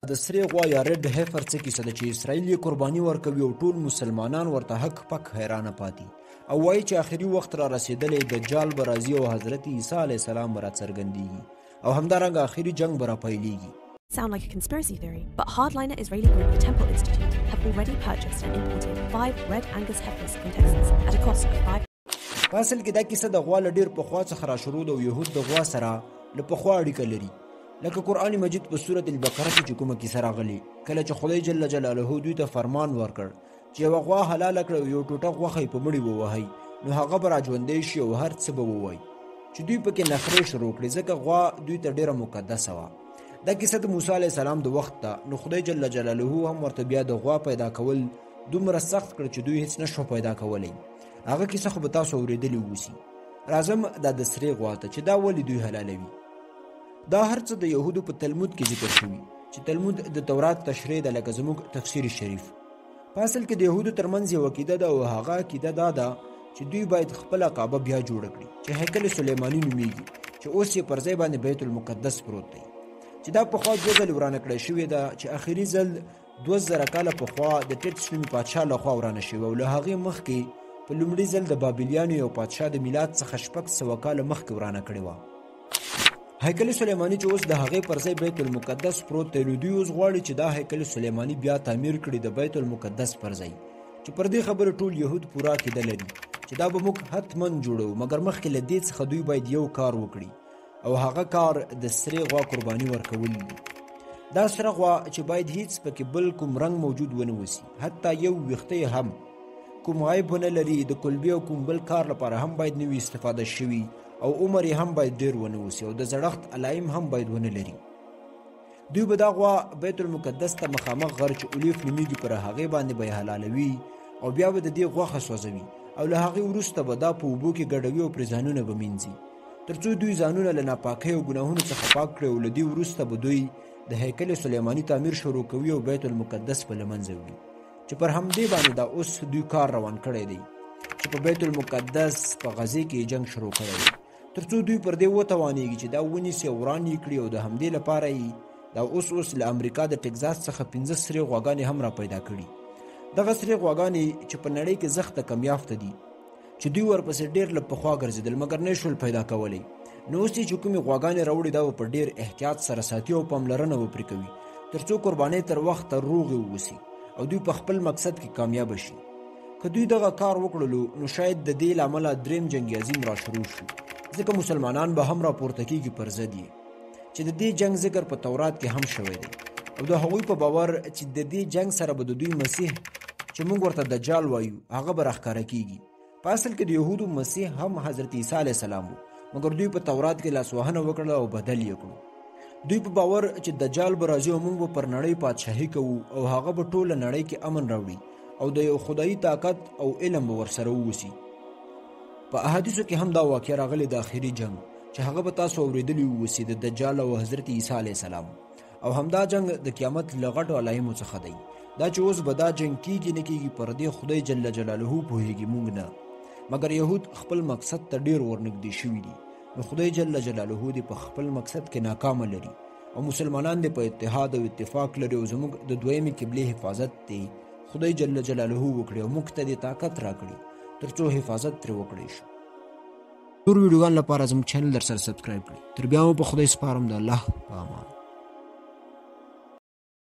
د سرې غوا یا ریډ هیفر څه کیسه ده چې اسرائیل یې قرباني ورکوي او ټول مسلمانان ورته هک پک حیرانه پاتي او وایي چې آخري وخت را رسېدلی، دجال به راځي او حضرت عیسی علیه السلام به راڅرګندیږي او همدارنګه آخري جنګ به راپیلیږي. Sound like a conspiracy theory, but hardliner Israeli group the Temple Institute have already purchased and imported 5 red Angus heifers from Texas at a cost of 5. په اصل کې دا کیسه د غوا له ډیر پخوا څخه را شروع ده او یهود د غوا سره له پخوا اړیکه لري، لکه قرآن مجید په سورة البقره کې چې کومه کیسه راغلې، کله چې خدای جل جلاله دوی ته فرمان ورکړ چې یوه غوا حلاله کړئ او یو ټوټه غوښه یې په مړي ووهئ نو هغه به راژوندی شي او هر څه به ووایي، چې دوی پکې نخرې شروع کړې ځکه غوا دوی ته ډیره مقدسه وه. دا کیسه د موسی علیه السلام د وخت ده، نو خدای جل جلاله هم ورته بیا د غوا پیدا کول دومره سخت کړ چې دوی هیڅ نشو پیدا کولی. هغه کیسه خو به تاسو اورېدلې اوسي. راځم دا د سرې غوا ته چې دا ولې دوی حلالوي. دا هر څه د یهودو په تلمود کې ذکر شوي چې تلمود د تورات تشریح ده، لکه زموږ تفسیر شریف. په اصل کې د یهودو ترمنځ یو عقیده ده او هغه عقیده دا ده چې دوی باید خپله کعبه بیا جوړه کړي چې هیکل سلیماني نومیږي، چې اوس یې پر ځای باندې بیت المقدس پروت دی، چې دا پخوا 2 ځلې ورانه کړی شوې ده، چې آخري ځل 2000 کاله پخوا د ټیټس نومي پادشاه لخوا ورانه شوې او له هغې مخکې په لومړي ځل د بابلیانو یو پادشاه د میلاد څخه 600 کاله مخکې ورانه کړې وه. هیکل سلیماني چې اوس د هغې پر ځای بیت المقدس پروت دی، نو دوی اوس غواړي چې دا هیکل سلیماني بیا تعمیر کړي د بیت المقدس پر ځای، چې پر دې خبره ټول یهود پوره عقیده لري چې دا به موږ حتما جوړوو، مګر مخکې له دې څخه دوی باید یو کار وکړي او هغه کار د سرې غوا قرباني ورکول دي. دا سره غوا چې باید هیڅ پکې بل کوم رنګ موجود ونه وسی، حتی یو ویښته یې هم کوم عیب ونه لري، د کلبې او کوم بل کار لپاره هم باید نه وي استفاده شوي او عمر یې هم باید ډیر ونه وسی او د زړښت علایم هم باید ونه لري. دوی به دا غوا بیت المقدس ته مخامخ غر چې اولیف نومیږي پر هغې باندې به یې حلالوي او بیا به د دې غوښه سوځوي او له هغې وروسته به دا په اوبو کې ګډوي او پرې ځانونه به مینځي، ترڅو دوی ځانونه له ناپاکۍ او ګناهونو څخه پاک کړي او له دې وروسته به دوی د هیکل سلیماني تعمیر شروع کوي او بیت المقدس به له منځه وړي، چې پر همدې باندې دا اوس دوی کار روان کړی دی چې په بیت المقدس په غزې کې یې جنګ شروع کړی دی، ترڅو دوی پر دې وتوانیږي چې دا ونیسي او وران یې کړي او د همدې لپاره یې دا اوس اوس له امریکا د ټکزاس څخه 5 سرې غواګانې هم را پیدا کړي. دغه سرې غواګانې چې په نړۍ کې زښته کمیافته دي، چې دوی ورپسې ډېر له پخوا ګرځېدل مګر نه شول پیدا کولی، نو اوس یې چې کومې غواګانې راوړي دا به په ډېر احتیاط سره ساتي او پاملرنه به پرې کوي ترڅو قربانۍ تر وخته روغې ووسي او دوی په خپل مقصد کې کامیابه شي. که دوی دغه کار وکړلو نو شاید د دې له امله دریم جنګ عظیم را شروع شي، ځکه مسلمانان به هم راپورته کیږي پر ضد یې، چې د دې جنګ ذکر په تورات کې هم شوی دی او د هغوی په باور چې د دې جنګ سره به د دوی مسیح چې موږ ورته دجال وایو هغه به راښکاره کیږي. په اصل کې د یهودو مسیح هم حضرت عیسی علیه السلام و، مګر دوی په تورات کې لاسوهنه وکړله او بدل یې کړو. دوی په باور چې دجال به راځي او موږ به پر نړۍ پادشاهي کوو او هغه به ټوله نړۍ کې امن راوړي او د یو خدایي طاقت او علم به ورسره ووسي. په احادیثو کې هم دا واقعه راغلې د آخري جنګ چې هغه به تاسو اورېدلي ووسي د دجال او حضرت عیسی علیه السلام، او همدا جنګ د قیامت له غټو علایمو څخه دی. دا چې اوس به دا جنګ کیږي نه کیږي پر دې خدای جل جلاله پوهیږي، موږ نه، مګر یهود خپل مقصد ته ډیر ورنږدې شوي دي، نو خدای جل جلاله دې په خپل مقصد کې ناکامه لري او مسلمانان دې په اتحاد او اتفاق لري او زموږ د دویمې قبلې حفاظت دې خدای جل جلاله وکړي او موږ ته دې طاقت راکړي ترڅو حفاظت ترې وکړی شو. نور ویډیوګانو لپاره زموږ چینل در سره سبسکرایب کړئ. تر بیا مو په خدای سپارم، د الله په امان.